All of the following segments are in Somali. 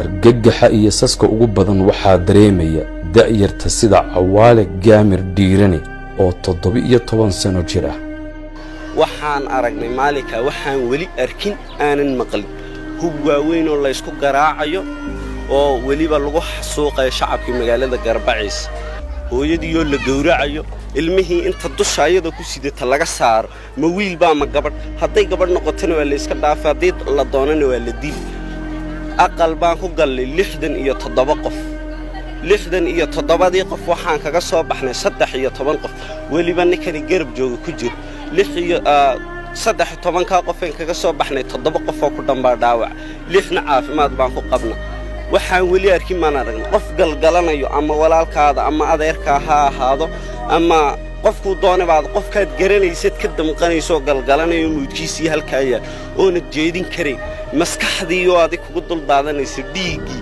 Argagaxa iyo saska ugu badan waxaa dareemaya da'yarta sida Cawaale Gaamir Dhiirane oo 17 sano jir ah. Waxaan aragnay maalinka waxaan weli arkin, aanan maqlin, hub waaweyn oo laysku garaacayo oo weliba lagu xasuuqayo shacabkii magaalada Garbaciis, hooyadiioo la gowracayo, ilmihii inta dusha ayadoo ku sidata laga saaro. Ma wiil baa ma gabadh? Hadday gabadh noqotona waa layska dhaafa, haddii la doonana waa la dili. Aqal baan ku gallay 67 qof. 67-dii qof waxaan kaga soo baxnay 13 qof, weliba ninkani garab jooga ku jiro. Lix iyo 13-kaa qofeen kaga soo baxnay, 7 qofoo ku dhambaa dhaawac, lixna caafimaad baan ku qabna. Waxaan weli arkin maan aragna qof galgalanayo, ama walaalkaada ama adeerkaa ha ahaado ama qofkuu doona baad, qofkaad garanaysad ka damqanaysoo galgalanayo, muudkiisii halkaa yaal oonad jeedin karayn, maskaxdii oo adig kugu dul daadanaysa dhiiggii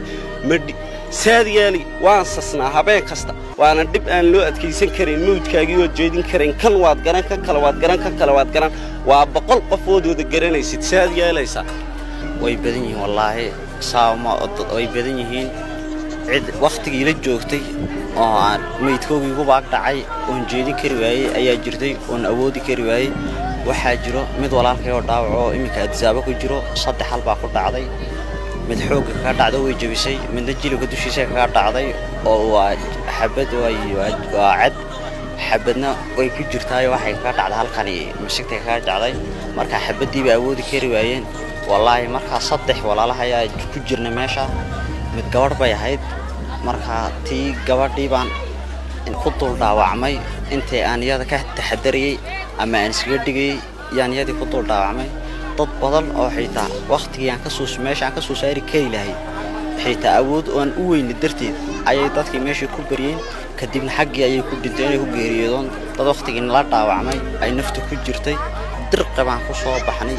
madhi saad yeeli. Waan sasnaa habeen kasta, waana dhib aan loo adkaysan karayn, mawdkaagii oo jeedin karayn. Kan waad garan, kan kale waad garan, kan kale waad garan, waa 100 qofood wada garanaysid. Saad yeelaysaa? Way badan yihiin wallaahi, saama way badan yihiin. Cid wakhtigii la joogtay oo aan meydkoogii igu baag dhacay oon jeedin kari waayey ayaa jirtay, oon awoodi kari waayey. Waxaa jiro mid walaalkay oo dhaawac oo iminka Adisaaba ku jiro. Saddex hal baa ku dhacday. Mid xoogga kaga dhacdo way jebisay, midna jilibka dushiisa kaga dhacday oo waa xabad, waa cad, xabadna way ku jirtaayo, waxay kaga dhacday halkani, misigtay kaga dhacday. Marka xabaddii bay awoodi kari waayeen wallaahi. Markaa saddex walaalaha ayaa ku jirnay meesha, mid gabadh bay ahayd. Markaa tii gabadhii baan ku dul dhaawacmay. Intii aan iyada ka taxadarayey ama aan iskaga dhigayey yaan iyadii ku dul dhaawacmay. Dad badan oo xitaa wakhtigii aan kasoo meesha aan ka soo saari kari lahay xitaa awood oon u weyni darteed ayay dadkii meeshii ku baryeen, kadibna xaggii ayay ku dhinteen, inay ku geeriyoodon. Dad wakhtigii nala dhaawacmay ay naftu ku jirtay, dirqi baan ku soo baxnay.